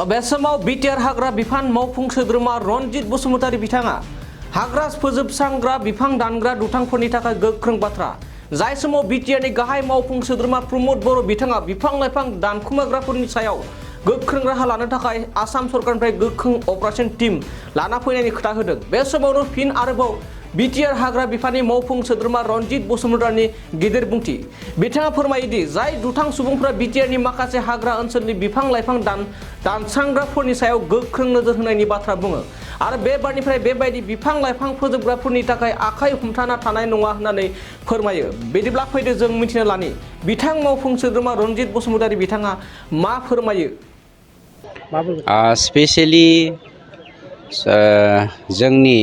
बे समाव बिटिआर हाग्रा बिफान मावफुं सोद्रोमा रनजित बसुमतारी बिथाङा हाग्रा फोजोबस्रांग्रा बिफां दानग्रा दुथांफोरनि थाखाय गोख्रों बाथ्रा जाय समाव बिटिआरनि गाहाय मावफुं सोद्रोमा प्रमद बर' बिथाङा बिफां लाइफां दानखुमाग्राफोरनि सायाव गोख्रों राहा लानो थाखाय आसाम सरकारनिफ्राय गोख्रों अपारेशन टीम लाना फैनायनि खोथा होदों। बे समावनो फिन आरोबाव बिटिआर हाग्रा बिफाननि मावफुं सोद्रोमा रनजित बसुमतारीनि गिदिर बुंथि बिथाङा फोरमायोदि जाय दुथां सुबुंफोरा बिटिआरनि माखासे हाग्रा ओनसोलनि बिफां लाइफां दानस्रांग्राफोरनि सायाव गोख्रों नोजोर होनायनि बाथ्रा बुङो आरो बे बारनिफ्राय बेबायदि बिफां लाइफां फोजोबग्राफोरनि थाखाय आखाइ हमथाना थानाय नङा होननानै फोरमायो। बिदिब्ला फैदो जों मिथिनो लानि बिथां मावफुं सोद्रोमा रनजित बसुमतारी बिथाङा मा फोरमायो। स्पेशली जोंनि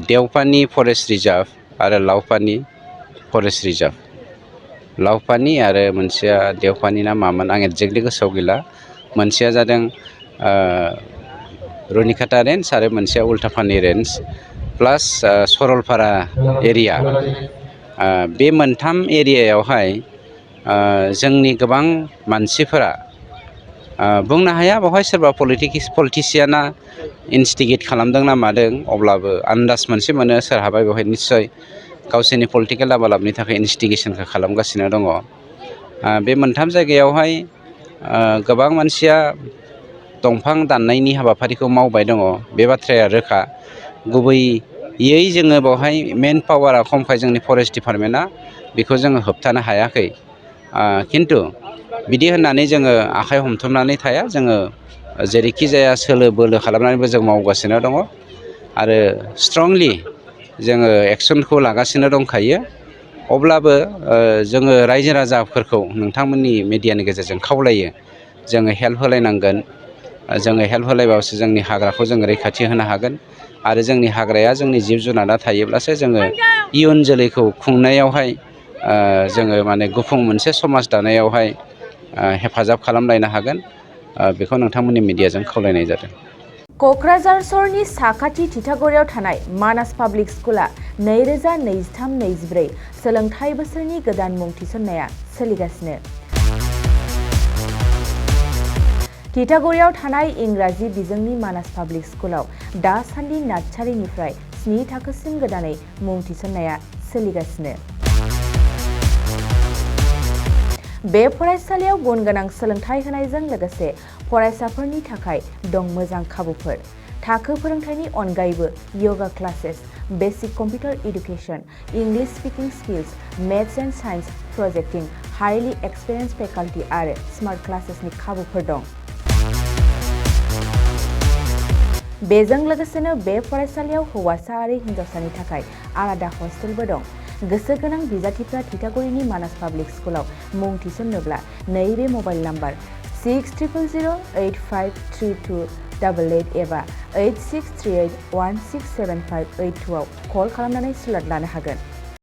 देवपानी फरेस्ट रिजार्व आरो लावपानी फरेस्ट रिजार्व लावपानी आरो मोनसेया देवपानी ना मामोन आं एक्जेक्टलि गोसोआव गैला। मोनसेया जादों रुनिकाटा रेन्ज आरो मोनसेया उल्टापानी रेन्ज प्लास सरलपारा एरिया। बे मोनथाम एरियायावहाय जोंनि गोबां मानसिफोरा बुंनो हाया बेवहाय सोरबा पलिटिसियाना इन्स्टिगेट खालामदों ना मादों, अब्लाबो आन्दाज मोनसे मोनो सोरहाबा बेवहाय निस्सय गावसोरनि पलिटिकेल लाबालाबनि थाखाय इन्स्टिगेसनखौ खालामगासिनो दङ। बे मोनथाम जायगायावहाय गोबां मानसिया दंफां दाननायनि हाबाफारिखौ मावबाय दङ, बे बाथ्राया रोखा। गुबैयै जोङो बेवहाय मेन पावारा खमखाय जोंनि फरेस्ट डिपार्टमेन्टआ बेखौ जोङो होबथानो हायाखै। खिन्थु बिदि होननानै जोङो आखाइ हमथुमनानै थाया, जोङो जेरैखि जाया सोलो बोलो खालामनानैबो जों मावगासिनो दङ आरो स्ट्रंलि जोङो एक्सनखौ लागासिनो दंखायो। अब्लाबो जोङो रायजो राजाफोरखौ नोंथांमोननि मिडियानि गेजेरजों खावलायो जोङो हेल्प होलायनांगोन। जोङो हेल्प होलायबासो जोंनि हाग्राखौ जोङो रैखाथि होनो हागोन आरो जोंनि हाग्राया जोंनि जिब जुनारा थायोब्लासो जोङो इयुन जोलैखौ खुंनायावहाय जोङो माने गुफुं मोनसे समाज दानायावहाय हेफाजाब खालामलायनो हागोन। बेखौ नोंथांमोननि मिडियाजों खावलायनाय जादों। क'क्राझार सहरनि साखाथि थिथागुरियाव थानाय मानास पाब्लिक स्कुला 2023-24 सोलोंथाइ बोसोरनि गोदान मुं थिसननाया सोलिगासिनो। थिथागुरियाव थानाय इंराजि बिजोंनि मानास पाब्लिक स्कुलाव दासान्दि नार्सारिनिफ्राय 7 थाखोसिम गोदानै मुं थिसननाया सोलिगासिनो। बे फरायसालियाव गुन गोनां सोलोंथाइ होनायजों लोगोसे फरायसाफोरनि थाखाय दं मोजां खाबुफोर। थाखो फोरोंथायनि अनगायैबो yoga classes, basic computer education, English speaking skills, maths and science projecting, highly experience faculty आरो स्मार्ट क्लासेसनि खाबुफोर दं। बेजों लोगोसेनो बे फरायसालियाव हौवासा आरो हिन्जावसानि थाखाय आलादा हस्टेलबो दं। गोसो गोनां बिजाथिफ्रा थिथागुरिनि मानास पाब्लिक स्कुलाव मुं थिसन्नोब्ला नैबे मबाइल नाम्बार 6000853288 एबा 8638167582 आव कल खालामनानै स्लट लानो हागोन।